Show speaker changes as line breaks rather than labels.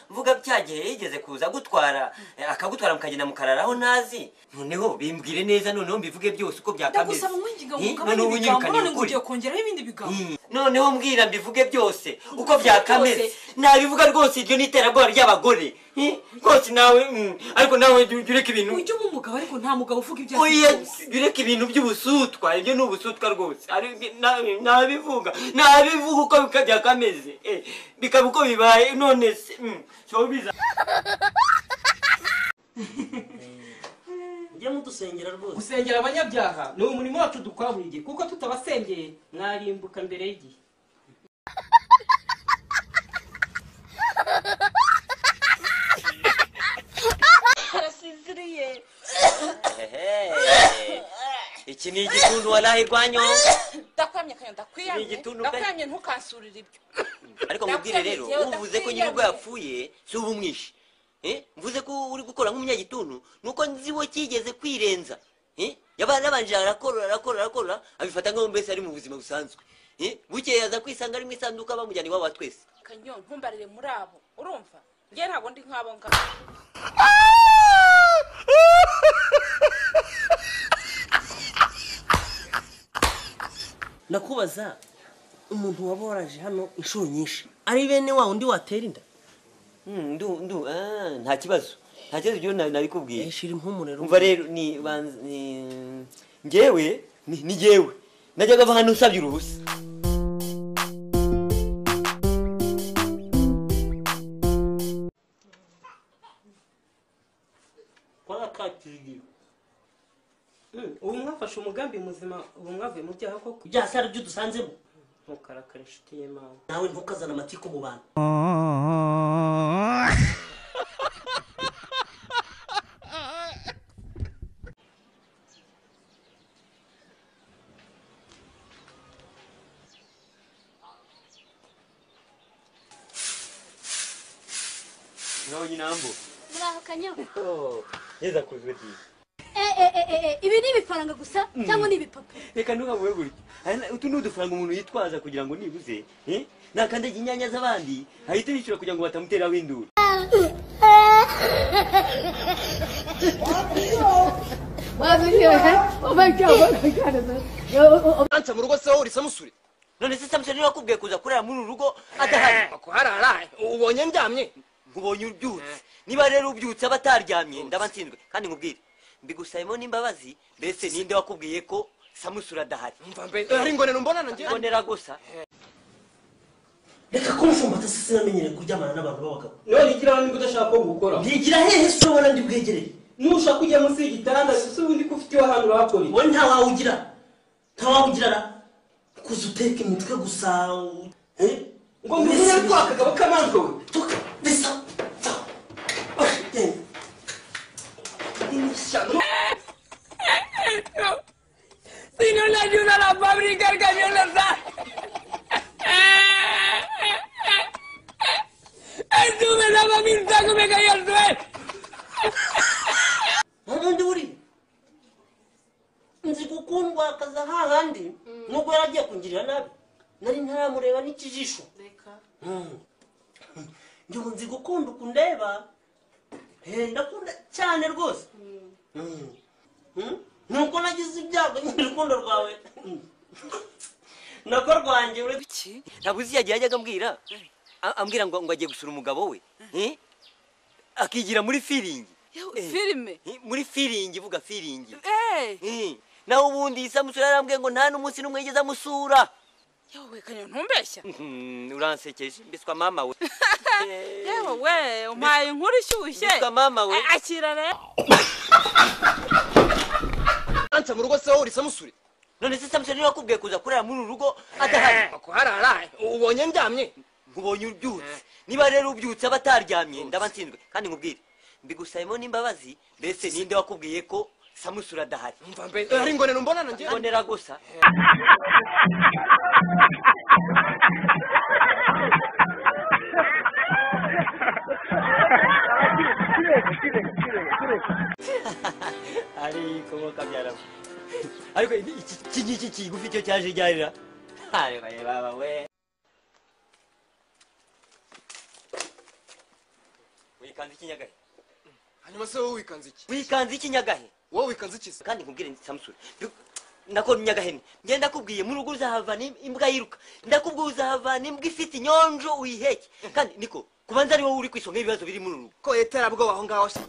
Mvuga byagiye yigeze kuza gutwara akagutwara mukagenda mukararaho ntazi. Noneho bimbwire neza noneho mbivuge byose uko byakameze.
Ndagusaba umwinginga ngo ugabanye none ngo ugiye kongeraho ibindi bigambo.
Noneho mbwira mbivuge byose uko byakameze. Nabivuga rwose iryo niterabwoba ry'abagore. Rwose nawe ariko nawe ureka ibintu.
Ujye umugabo ariko nta mugabo uvuga ibyo.
Oya ureka ibintu by'ubusutwa, ibyo ni ubusutwa rwose. Nabivuga. Nabivuga uko byakameze. Bikaba uko bibaye none se so biza.
Njye mudusengera rwose.
Gusengera abanyabyaha ni umurimo wacu dukora buri gihe kuko tutabasengeye mwarimbuka mbere y'igihe.
Arasinziriye.
Iki ni igituntu walahi rwanyo.
Ndakwamye kanyo ndakwiyamye. Ndakwamye ntukansurira ibyo.
Ariko mubwire rero uvuze ko nyirubwo yapfuye si ubumwishi. Mvuze ko uri gukora nk'umunyagituntu nuko nzi wo kigeze kwirenza. Yabarabanje arakora abifata nkaho mbese ari mu buzima busanzwe. Bukeye aza kwisanga ari mu isanduka bamujyana iwabo twese.
Kanyo ntumbarire muri abo urumva? Ngiye ntabwo ndi nk'abo ngabo.
Nakubaza umuntu waboraje hano inshuro nyinshi ari bene wa undi watera inda?
Ndu nta kibazo. Nta kibazo byo nabikubwiye.
Shira impumure.
Umva rero ni ngewe ni ngewe. Najyaga ava hano usabye uruhusa.
Kwa kakiri.
Ubu mwafashe umugambi muzima, ubu mwavuye mu byaha koko.
Ibyaha se ari byo dusanzemo?
Ntukarakare inshuti y'Imana.
Nawe ntukazana amatiku mu bantu.
Nawe nyinambo.
Muraho kanyo.
Yeza kuzwe di.
Ibi ni ibifaranga gusa cyangwa ni ibipapuro?
Reka ntukavuge gutya. Utu ni udufaranga umuntu yitwaza kugira ngo nibuze, nakandagira inyanya z'abandi, ahita yishyura kugira ngo batamuteraho induru.
Anca mu rugo se wowe uri Samusure?
None se Samusure niwe wakubwiye kuza kurara muri uru rugo adahari?
Kuharara ubonye ndyamye?
Nkubonye ubyutse. Niba rero ubyutse aba ataryamye ndaba nsinzwe kandi nkubwire. Mbigusayemo n'imbabazi mbese ninde wakubwiye ko Samusure adahari?
Umva mbe ari ngonera umbonana ngiye
ngonera gusa.
Reka kumfumbata se sinamenyere kuryamana n'abantu b'abagabo.
None igira niba udashaka ko gukora.
Ntigira hehe se ubona ndi bwegereye?
Nushaka kujya munsi y'igitanda se ubundi ko ufite iwa hano urakora.
Wowe nta wawugira. Nta wawugira ra. Kuza uteka imitwe gusa.
Ngo mbere ko akagabo kamanzwe we.
Tuka bisa.
Si no le ayuda a la fábrica, el camión lo sabe. Estuve daba mil tacos, me caí al suelo.
Ntundi uri nzi gukundwa akaza hahandi nubwo yaragiye kungirira nabi nari ntaramureba n'ikijisho. Njye nzi gukunda ukundeba ndakunda cyane rwose. Nuko nagize ibyago nyine urukundo rwawe nako rwanjye
iki ntabwo uzi yagiye ajyaga ambwira ambwira ngo agiye gusura umugabo we akigira muri feeling.
Filime
muri feeling ivuga feeling. Nawe ubundi Samusure yarambwiye ngo nta n'umunsi n'umwe yigeze amusura.
Yewe kanyo ntumbeshya.
Uransekeje mbiswa mama we.
Yewe we umpaye inkuru ishyushye.
Mbiswa mama we.
Akira rero.
Anca mu rugo se wowe uri Samusure?
None se Samusure niwe wakubwiye kuza kurara muri uru rugo adahari?
Kuharara ubonye ndyamye?
Nkubonye ubyutse. Niba rero ubyutse aba ataryamye ndaba nsinzwe kandi nkubwire. Mbigusayemo n'imbabazi mbese ninde wakubwiye ko Samusure adahari?
Umva mbe ari ngonera umbonana ngiye
ngonera gusa. Ariko kabyara. Ariko iki ngiki kigufi cyo cyaje ryarira. Ariko baba we. Wikanze iki Nyagahe?
Hanyuma se wowe wikanze iki?
Wikanze iki Nyagahe?
Wowe wikanze iki se?
Kandi nkubwire Samusure, nako Nyagahene, njye ndakubwiye mu rugo uzahavana imbwa yiruka, ndakubwiye uzahavana imbwa ifite inyonjo uyiheke. Kandi niko kubanza ari wowe uri kwisonga ibibazo biri muri uru rugo.
Ko yeterabwoba aho ngaho se.